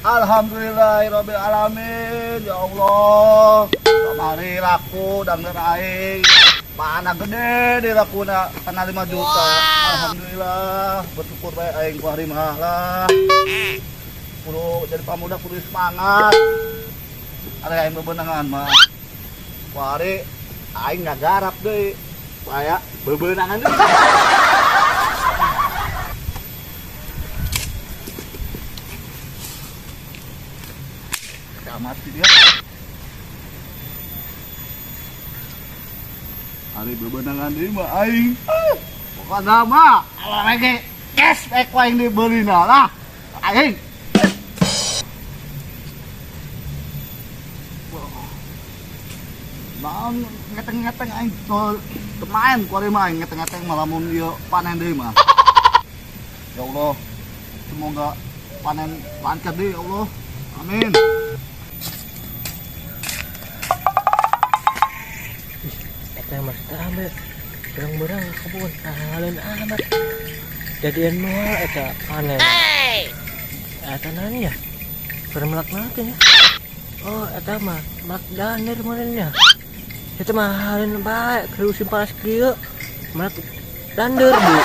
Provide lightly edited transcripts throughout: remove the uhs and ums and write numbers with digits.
Alhamdulillahirabbil alamin. Ya Allah. Kamari laku dangder aing. Mana gede di lakuna kana 5 juta. Wow. Alhamdulillah, bersyukur bae aing ku hari mah lah. Kudu jadi pamuda kudu semangat. Ada aing bebenangan mah. Kuari aing ngagarap deui. Supaya bebenangan deui. Amat sih dia. Hari bebenangan deui mah aing. Pokona mah awewe ge cash back aing dibeulina lah. Aing. Naon ngeteng-ngeteng aing kemain ku ari mah aing ngeteng-ngeteng mah lamun ieu panen deui mah. Ya Allah, semoga panen lancar deui ya Allah. Amin. Eta masih rame. Berang-berang kebun halen amat. Jadian moal eta panen. Eta naon ya? Bermelak nanti ya. Oh, eta mah mak daner meureun. Eta mah halen bae keur musim panas kieu. Melak dander bu.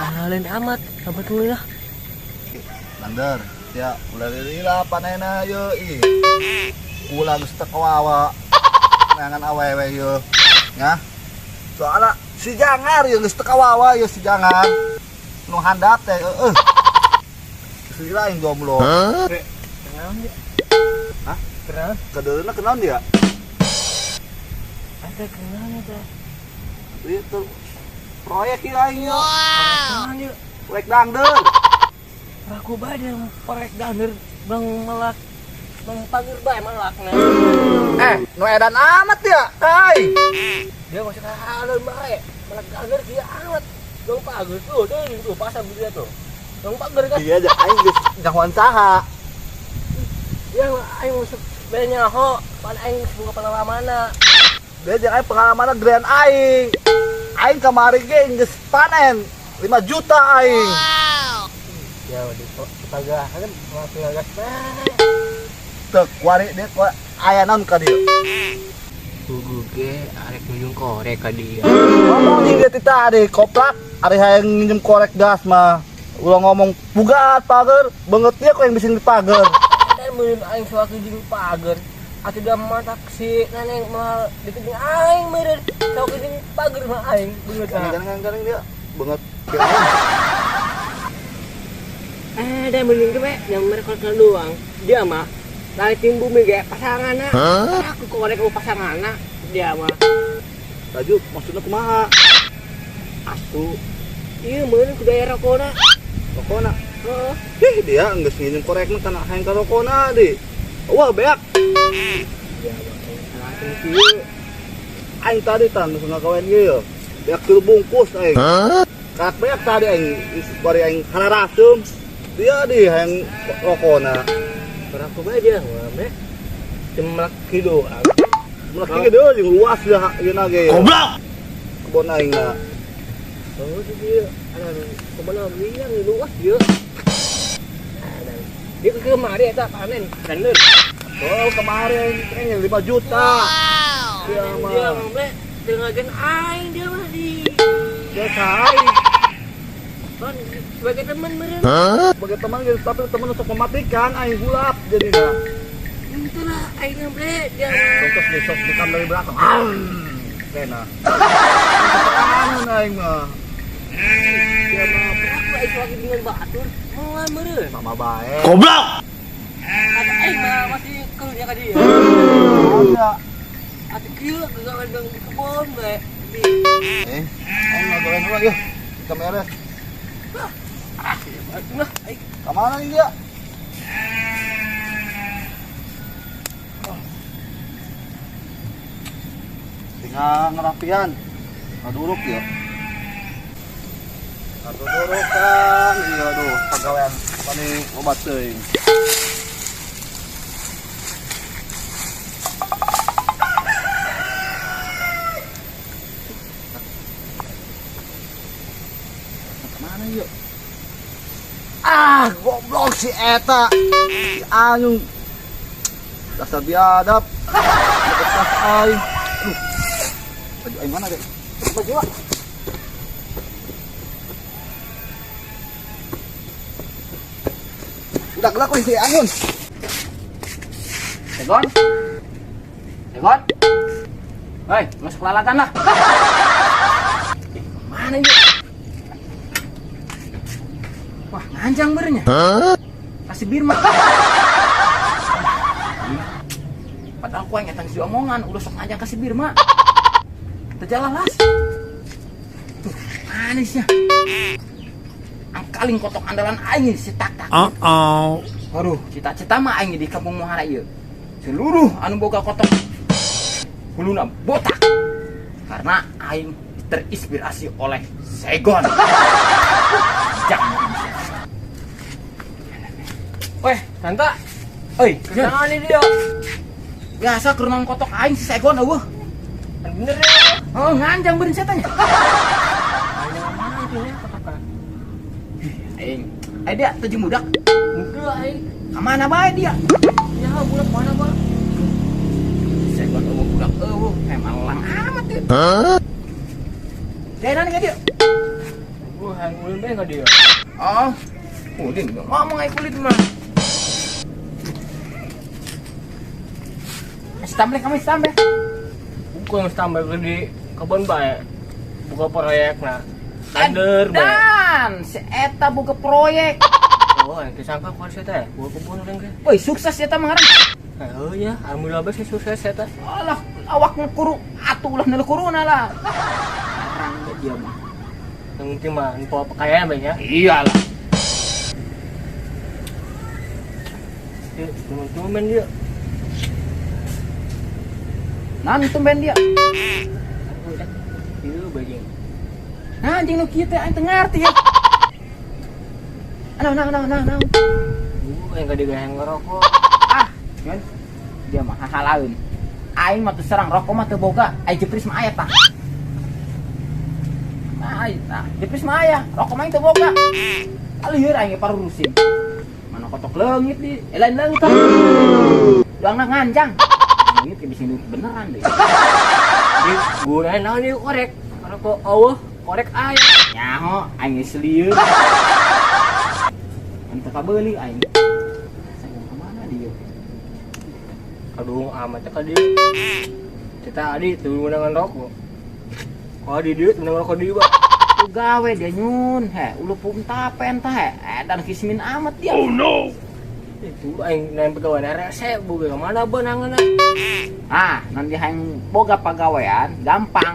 Halen amat sampai tuluy lah. Dander, ya ulah lila panena ye ih. Ulah geus teu kawawa. Neangan awewe ye. Ya. Soalna si Jangar ye geus teu kawawa ye si Jangar. Nu handap teh heueuh. Geus lila aing jomblo. Kenaon dia? Hah? Kenaon? Kadeuleuhna kenaon dia? Ada kenaon eta. Itu proyek ieu aing ye. Kenaon ieu? Proyek dangdeur. Raku bae dia proyek dangdeur bang melak bang pager bae melakna. Nu edan amat ya, kai. Dia masih halun bae, melak dangdeur dia amat. Bang pager tuh, tuh pasang dia tuh. Bang pager kan. Iya aja aing geus nyahoan saha. Ya aing masuk bae nyaho, pan aing geus boga pengalamanna. Dia jeung aing pengalamanna gedean aing. Aing kamari ge geus panen 5 juta aing. Wow. Ya di pagah kan masih gas bae. Teu kuari dia aya naon ka dieu? Gugu ge arek nunjung korek ka dia. Ngomong jeung dia ti tadi koplak, ari hayang nginjem korek gas mah. Ulah ngomong bugat pager, beungeut dia kok yang bisa di pager. Dan meureun aing sewaktu jeung pager, atuh da matak si neneng mah deket jeung aing meureun. Sewaktu jeung pager mah aing beungeut. Garing-garing dia beungeut. Da meureun ge yang mereka doang. Dia mah lighting bumi ge pasanganna. Aku korek ku pasanganna dia mah. Laju maksudna kumaha? Asu. Ieu meureun ku daerah rokona. Rokona. Heeh. Ih, dia geus nginjem korek mah kana hayang ka rokona di. Wah, beak. Ya mah salah kieu. Aing tadi tah geus ngagawean ieu. Beak tilu bungkus aing. Karak beak tadi aing bari aing hararasem. Dia di hayang rokona. Berapa bae dia mah, Mek? Cemelak kieu doang. Melak kieu deui jeung luas ya ieu na ge. Goblok. Kebon aing na. Oh, dia ada kebon aing luas dia. Dia ke kemari eta panen bener. Oh, kemarin aing 5 juta. Wow. Dia mah. Dia mah Mek, teu aing dia mah di. Dia saing. Kan sebagai teman meureun. Sebagai teman gitu, tapi teman untuk mematikan aing hulap jadinya. Itulah aing bre dia. Terus besok nikam dari belakang. Kena. Anu aing mah. Dia mah aku aing lagi dengan batur moal meureun. Sama bae. Goblok. Ada aing mah masih keluarnya ka dia. Ada. Atuh kieu gegawean di kebon bae. Aing ngagawean heula yeuh. Kamera. Ah, lah, aing. Ka mana nih dia? Tinggal ngerapian. Ngaduruk ya. Ngaduruk kan. Iya aduh, pagawean paling obat teuing. Kemana yuk? Ah, goblok si eta. Si Anyung. Dasar biadab. Bekas aing. Aduh. Baju aing mana deh? Baju ah. Udah gelap si Anyun. Segon. Segon. Hei, masuk lalatan lah. Mana ini? Wah, nganjang berenya. Kasih bir mah. Padahal ku aing eta geus diomongan, udah sok nganjang kasih bir mah. Teu jalan las. Tuh, manisnya. Angkaling kotok andalan aing si tak-tak. Uh-oh. Aduh, cita-cita mah aing di kampung Muhara ieu. Seluruh anu boga kotok huluna botak. Karena aing terinspirasi oleh Segon. Jangan. Weh, Tanta. Oi, Kenapa nih dia? Biasa keur nang kotok aing si Segon eueuh. Kan bener ya. Oh, nganjang beureun setannya. Nganjang mana itu ya kotokan? Aing. Eh dia tujuh budak. Henteu aing. Ka mana bae dia? Ya, budak mana, Pak? Segon eueuh budak eueuh, emang lang amat dia. Hah? Daerah ka dia. Gua hayang ulin bae ka dia. Oh. Ulin ngomong aing kulit mah. Stamble kami stamble. Bukan stamble di kebun bae. Buka proyek nah. Tender bae. Dan si eta buka proyek. Oh, yang disangka ku si teh, buka kebun urang ge. Woi, sukses eta mah ngaran. Heuh ya, alhamdulillah bae sukses eta. Alah, awak ngekuru atuh ulah neuleukuruna lah. Ngarang ge dia mah. Yang penting mah info pakaian bae ya. Iyalah. Yuk, teman-teman dia. Nan tumben dia. Ieu bajing. Nah, anjing nu kieu teh aing teu ngarti ya. Nah, nah, nah, nah, nah. Yang gede gaya ngerokok. Ah, Yun. Dia mah hahalaeun. Aing mah teu serang rokok mah teu boga, aing jepris mah aya tah. Nah, aing tah, jepris mah aya, rokok mah aing teu boga. Lieur aing parurusin. Mana kotok leungit di, lain leungit tah. Doangna nganjang. Leungit ke bisa beneran deh. Di gunanya naon ieu korek? Rokok eueuh, korek aya. Nyaho, aing geus lieur. Entah kabeuli aing. Saya kemana dia? Aduh, amat ka dieu. Kita adi tuh menangan rokok. Kalau di dieu menang rokok dieu, Pak. Tuh gawe dia nyun, he, ulu pum tapen tah he. Dan kismin amat dia. Oh no. Itu aing nain pegawai rese boga mana benangan. Ah, nanti hayang boga pagawean gampang.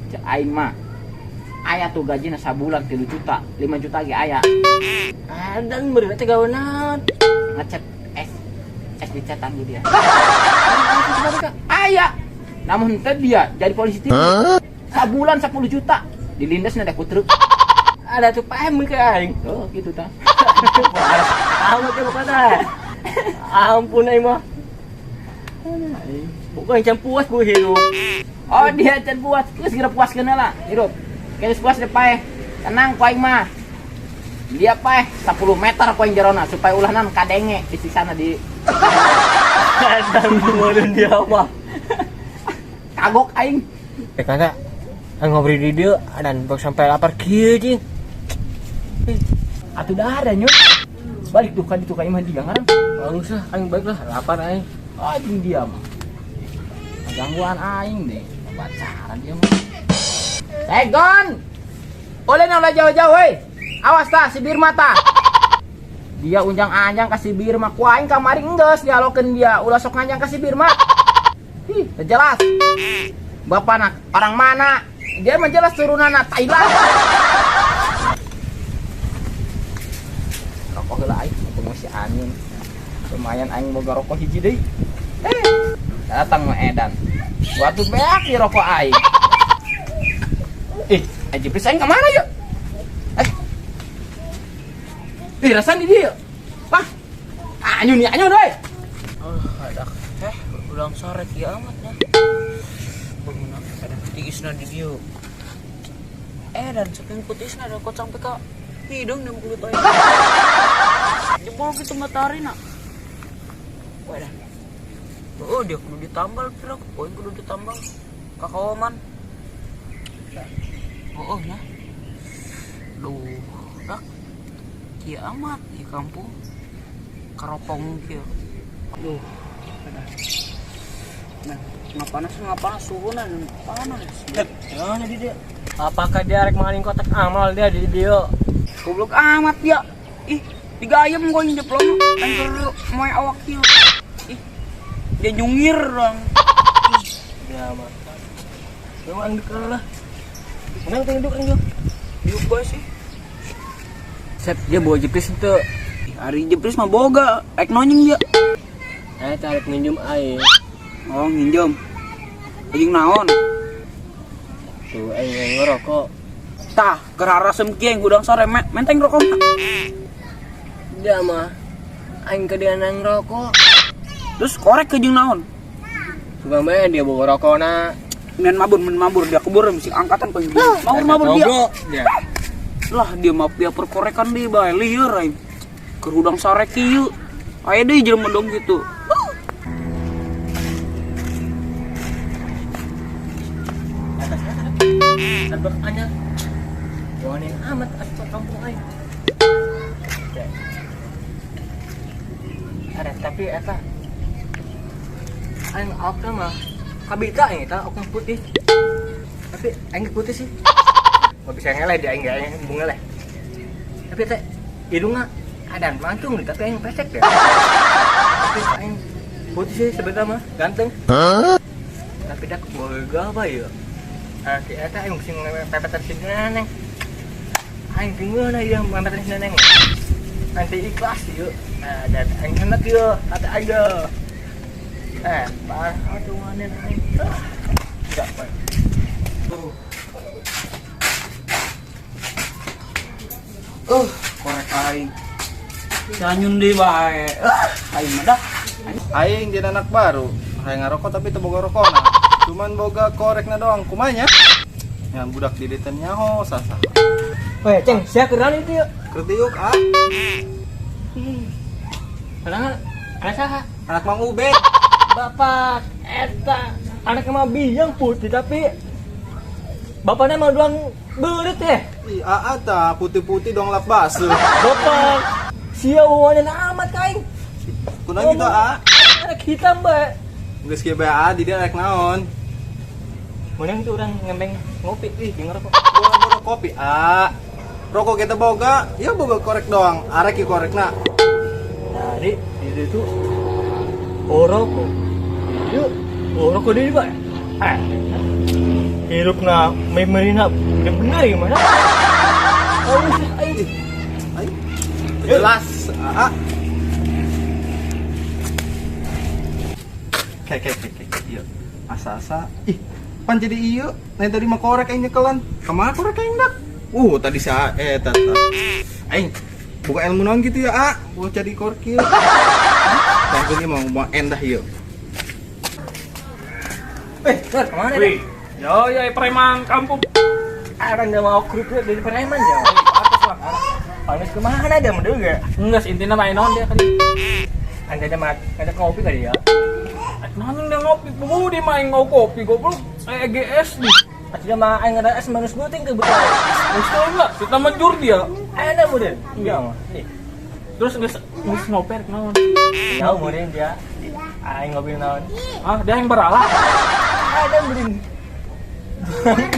Cek aing mah. Aya tuh gajina sabulan 3 juta, 5 juta ge aya. Dan meureun teh gawe naon? Ngecet es dicetan gitu dia. Aya. Namun henteu dia jadi polisi TV. Sabulan 10 juta. Dilindas na ku truk. Ada tuh paham ke aing. Oh, gitu tah. Amat ya bukan tah. Ampun aing mah. Bukan can puas bu hidup. Oh, dia can puas. Geus geura puas keuna lah hidup. Geus puas deh paeh. Tenang ku aing mah. Dia paeh 10 meter ku aing jerona supaya ulah nan kadenge disiksana di dan meureun dia mah. Kagok aing. Eh kakak, aing ngobrol di dieu dan sampai lapar kieu jeung. Atuh dah ada nyun. Balik tuh kan itu ka imah dia ngaran. Bagus lah, aing balik lah, lapar aing. Anjing dia mah. Gangguan aing deh. Pacaran dia mah. Segon. Oleh ulah jauh-jauh hei. Awas tah si Birma tah. Dia unjang-anjang ka si Birma ku aing kamari enggeus dialokeun dia ulah sok nganjang ka si Birma. Ih, teu jelas. Bapak nak orang mana? Dia mah jelas turunanna Thailand. Rokok heula aing, mumpung masih angin. Lumayan aing boga rokok hiji deui. Datang mah edan. Waktu beak di rokok aing. Jepris aing ka mana yuk? Rasan di dia. Wah. Anyun nih, anyun euy. Oh, ada. Ulang sore kieu amat nya. Bangun ada tiisna di dieu. Dan saking putihna ada kocang peka hidung 60 aing. Kalau gitu matahari nak. Wadah. Oh, dia kudu ditambal pira, poin kudu ditambal. Kakaoman. Oh, oh ya. Duh, dak. Kieu amat di kampung. Karopong kieu. Duh. Nah, nggak panas suhu nah panas. Ya, jadi dia. Apakah dia rek maling kotak amal dia di dia? Goblok amat dia. Ih, digayem gua nyeplong. Anjir moe awak kieu. Ih. Dia nyungir dong. Dia mah. Memang dikala lah. Menang teh duduk anjing. Diuk bae sih. Sep, dia bawa jepris itu. Hari jepris mah boga, ek nonyeng dia. Tarik minjem aing. Oh, nginjem. Anjing naon? Tuh, aing ngerokok. Tah, keur harasem kieu yang gudang sare menteng rokok. Dia mah aing ke dia nang rokok. Terus korek ke jeung naon? Suka bae dia bawa rokokna. Men mabur dia kebur mesti angkatan kau. Mabur dia. Dia. Lah dia mah pia perkorekan deui bae lieur aing. Keur hudang sare kieu. Aya deui jelema dong gitu. Tabak anyar. Wani amat asup kampung aing. Ada tapi eta aing oke mah kabita aing eta oke putih. Tapi aing putih sih. Nggak bisa ngeleh dia aing aing bunga leh. Tapi teh hidungna ada mancung nih, tapi aing pesek deh. Tapi aing putih sih sebenarnya mah ganteng. Tapi dak boga apa ya? Si eta aing sing pepetan si neneng. Aing bingung ieu pepetan si neneng. Aing teh ikhlas ieu. Nah, dan aing enak ieu, kata aing ge. Parah atuh maneh aing. Enggak, Pak. Korek aing. Canyun deui bae. Aing mah dah. Aing jadi anak baru, hayang ngarokok tapi teu boga rokona. Cuman boga korekna doang, kumanya? Yang budak di dieu teh nyaho sasa. Weh, Ceng, sia keran itu yuk. Keur diuk, ah. Anak anak saha? Anak Mang Ubed. Bapak eta anak mah biang putih tapi bapaknya mah doang beureut teh. Ih, aa tah putih-putih doang lap baseuh. Bapak sia wawanan amat ka aing. Kunaon gitu, ah? Anak hitam bae. Geus kieu bae aa di dieu rek naon? Menang tuh orang ngembeng ngopi ih jeung ngerokok. Boro-boro kopi, ah. Rokok kita boga, ya boga korek doang. Arek ieu korekna. Tadi di situ oh rokok. Yuk, oh rokok deui, Pak. Hirupna memerina bener gimana? Oh, sih aing. Aing. Jelas, aa. Kayak ieu. Asa-asa. Ih, pan jadi ieu. Lain tadi mah korek aing nyekelan. Kemana korek aing dak? Tadi si A, tata. Aing buka ilmu naon gitu ya, A. Buat jadi korek ieu. Tanggung ieu mau endah ieu. Sir, kemana Wih, yo yo preman kampung. Orang nggak mau grup dari preman ya. Atas lah. Panas kemana dia menduga? Enggak, intinya main naon dia kali. Anda ada mat, ada kopi kali ya? Naon dia ngopi, bubu dia main ngau kopi goblok. EGS nih. Akhirnya mah aing ada es manus guting ke betul. Terus enggak, kita menjur dia. Ada model. Iya mah. Nih. Terus geus geus ngopi rek naon? Jauh model dia. Aing ngopi naon? Ah, dia yang beralah. Ada beri.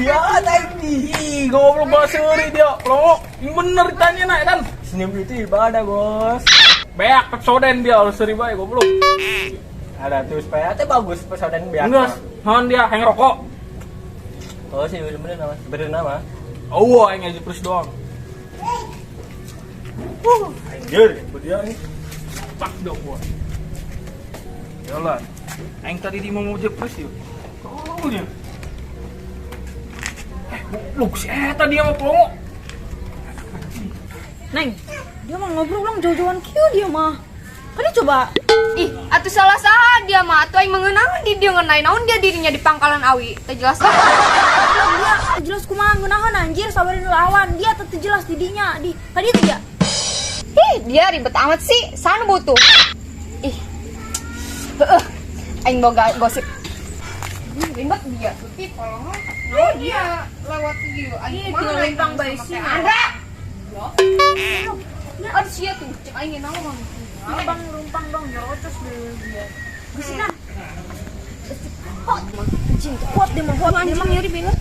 Ya tadi. Ih, goblok baseuri dia. Pelongok. Yang bener ditanya nak kan. Senyum itu ibadah, Bos. Beak pepsoden dia harus seri bae goblok. Ada tuh supaya teh bagus pepsoden beak. Enggak, naon dia hayang rokok. Oh sih bener nama, bener nama. Oh, aing aja terus doang. Anjir, dia ini. Pak dong gua. Jalan. Aing tadi di mau jepres yuk. Oh dia. Goblok si eta dia mah pelongok. Neng, dia mah ngobrol dong jauh-jauhan kieu dia mah. Kali coba. Ih, atuh salah saha dia mah atuh aing mengeunang di dia ngeunai naon dia dirinya di pangkalan awi. Teu jelas lah. Dia teu jelas kumaha ngeunaheun anjir sabarin lawan. Dia teu jelas didinya di. Kali itu dia. Ih, Dia ribet amat sih, sana butuh. Ih. Heeh. Aing boga gosip. Ribet dia tuh ti tolong. Oh, dia lewat ieu. Aing kumaha lempang bae sih. Andra. Aduh sia tuh, cek aing naon mah. Rumpang rumpang dong nyerocos deh dia. Geusina. Anjing kuat dia mah, kuat dia mah. Anjing nyeri bina.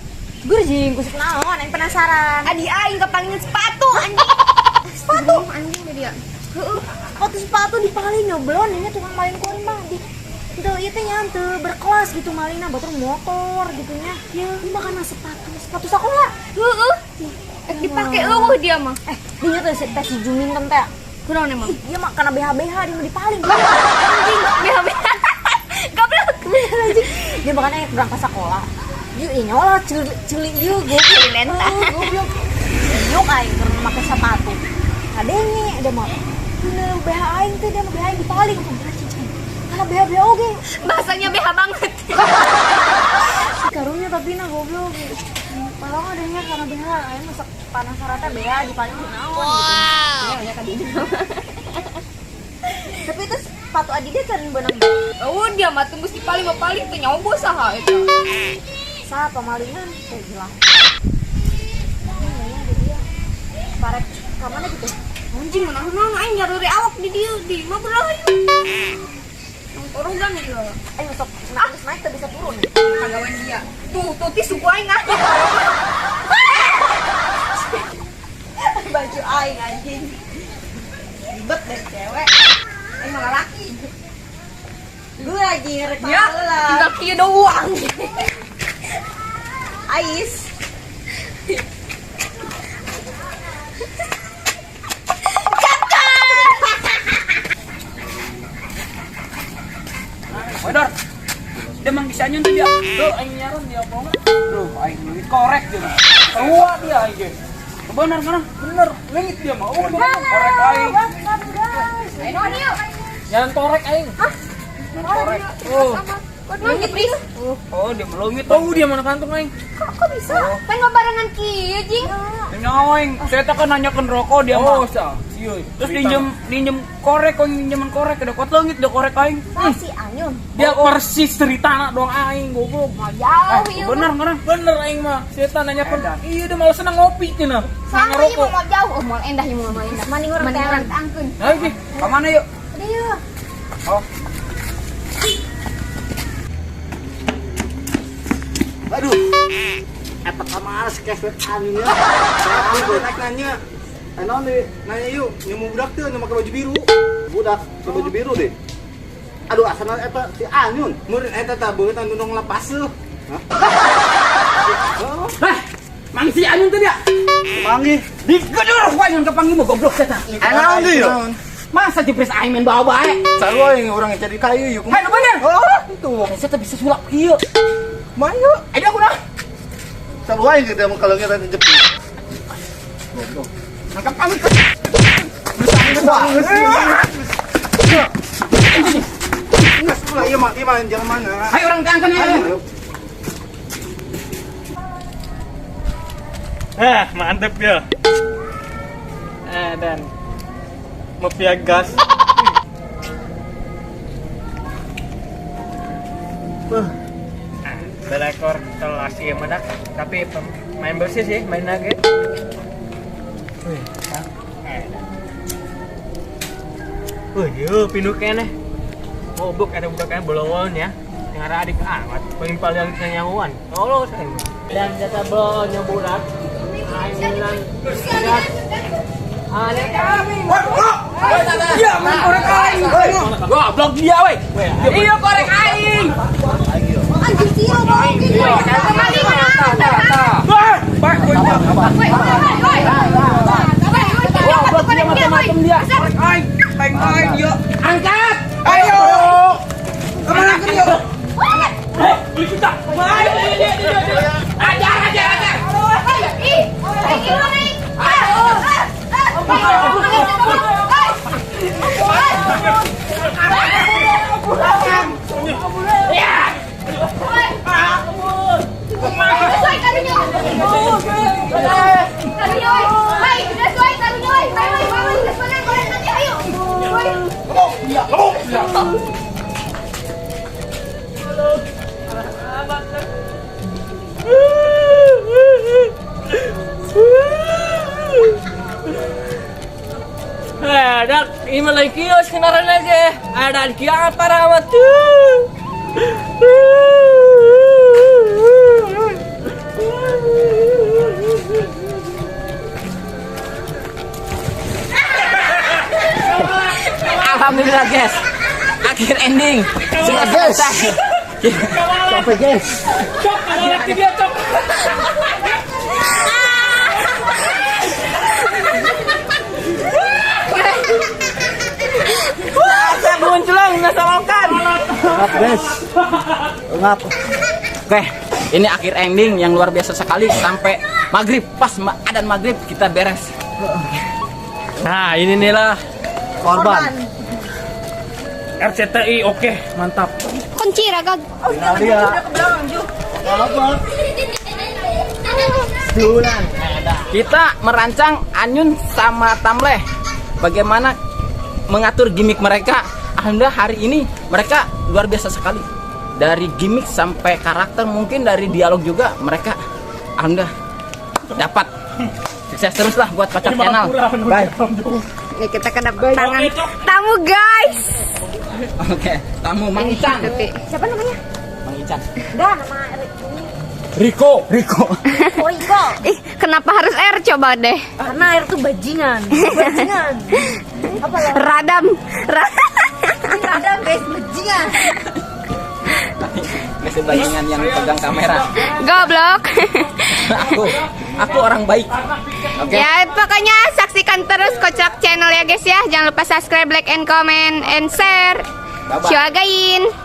Gerjing kusuk naon, aing penasaran. Adi aing kepalingan sepatu anjing. Sepatu anjing dia. Heeh. Waktu sepatu dipaling nyoblon ini tukang maling kuring mah di itu ieu teh nya teu berkelas gitu malingna batur motor gitu nya. Ya, ini mah kana sepatu, sepatu sekolah. Heeh. Dipake eueuh dia mah. Eh, dinya teh si teh si Juminten teh. Kunaon emang? Ih, dia mah kana BH-BH dia mah dipaling. Anjing, BH BH. Goblok. Anjing. Dia makanya berangkat sekolah. Yuk, ini nyolah celi celi ieu goblok. Celi lenta. Oh, goblok. Yuk aing keur make sepatu. Ngadenge dia mah. Bener BH aing teh dia mah BH aing dipaling. Karena BH BH oge. Bahasanya BH banget. Karunya tapi na goblok. Padahal adanya karena BH aing masak panas teh BH dipaling ku naon gitu. Ya, kan ini. Tapi itu sepatu Adidas can beunang. Oh, dia mah tembus di paling mah paling teu nyawa saha eta. Saha pamalingan teh hilang. Ini dia. Parek ka mana gitu? Anjing naon-naon aing nyaruri awak di dieu di mah berayu. Yang torogan dia. Ayo sok naik naik teu bisa turun. Kagawan dia. Tuh, tuh ti suku aing ah. Baju aing anjing. Ribet deh cewek. Aing mah lalaki. Gue lagi ngerek Ya, tinggal kieu doang. Ais. Wedor. Dia mang bisa nyun tuh dia. Tuh aing nyaron dia apa enggak? Duh, aing leungit korek dia mah. Tua dia aing ge. Bener kan? Bener, leungit dia mah. Oh, dia mah korek aing. Ayo naon ieu? Nyaron torek aing. Hah? Nyaron torek. Oh. Kok leungit, Pris? Oh, dia melungit. Oh, dia mana kantung aing. Kok bisa? Pengen barengan kieu, jing. Nyawa aing. Saya tak kan nanyakeun rokok dia Oh, mah. sa. Sieun. Terus dinjem korek, kok minjeman korek, ada kuat leungit dia korek aing. Si Anyun. Dia persis ceritana doang aing goblok. Mau jauh ieu. Bener kan? Bener aing mah. Setan nanya pun. Iya dia malah senang ngopi cenah. Sama Senang ieu mah mau jauh. Oh, mau endah ieu mah endah. Mending urang Mending teh. urang tangkeun. Ayo, Ki. Ka mana yuk? Udah yuk. Oh. Aduh. Eta kamar si keset anjing ya. Aku naik nanya. Eh naon deh, nanya yuk, nemu budak tuh, nemu pakai baju biru. Budak, pakai baju biru deh. Aduh, asalna eta si Anyun. Murid eta tah beungeut anu nong lepas tuh. Hah? Hah? Mang si Anyun teh dia. Manggih. Digedor ku Anyun kapanggih mah goblok setan. Eh naon deui yuk? Masa jepres aing main bawa bae? Sarua yang orang yang cari kayu yuk. Hai, nu bener. Oh, itu. Saya bisa sulap kieu. Mayu. Ayo aku dah. Sarua yang kita mau kalau kita jepit. Goblok. Nangkap kami ke. Nggak, iya mah, iya mah jalan mana? Ayo orang tangkan ya. Ayo. Ah, mantep ya. Eh, dan mafia gas. Belakor telas iya menak, tapi main bersih sih, main lagi. Wih, Wih, yo pindu keneh. Mobok ada budak kan bolongan ya. Yang ada adik amat, paling paling nyawan. Tolong saya. Dan jatah bolonnya budak. Aing menang. Ada kami. Dia main korek aing. Goblok dia weh. Iya korek aing. Anjing sih lo bohong gitu. Kemalingan. Wah, Pak, Woi, woi, woi. Goblok dia macam-macam dia. Korek aing, aing aing dia. Angkat. Ayo. Kemana ke dia? Eh, beli kita. Ayo, dia, dia, dia. Ajar, ajar, ajar. Ih, ih, ih, Ini mah lain kios kendaraan lagi. Ada di kieu parah amat tuh. Alhamdulillah, guys. Akhir ending. Sudah selesai. Sampai, guys. Cok, ada lagi dia, cok. Asa buncelong nasalokan. Ngap, guys. Ngap. Oke, ini akhir ending yang luar biasa sekali sampai maghrib, pas adan maghrib kita beres. Nah, ini nih lah. Korban. RCTI oke, mantap. Kunci raga. Oh, Nah, dia. udah ke belakang, Ju. Apa? Kita merancang Anyun sama Tamleh bagaimana mengatur gimmick mereka. Alhamdulillah, hari ini mereka luar biasa sekali. Dari gimmick sampai karakter, mungkin dari dialog juga mereka alhamdulillah dapat. Sukses terus lah buat Kocak Channel. Bye. Ya, kita kedatangan tamu, guys. Oke, tamu Mang Ican. Siapa namanya? Mang Ican. Dah, nama ini. Riko, Riko. Oh, Iko. Ih, kenapa harus R coba deh? Karena air tuh bajingan. Bajingan. Apa lah? Radam. Ini radam, guys, bajingan. Kesebayangan yang pegang kamera. Goblok. Aku orang baik. Oke. Ya, pokoknya saksikan terus Kocak Channel ya, guys, ya. Jangan lupa subscribe, like, and comment, and share. Bye-bye. See you again.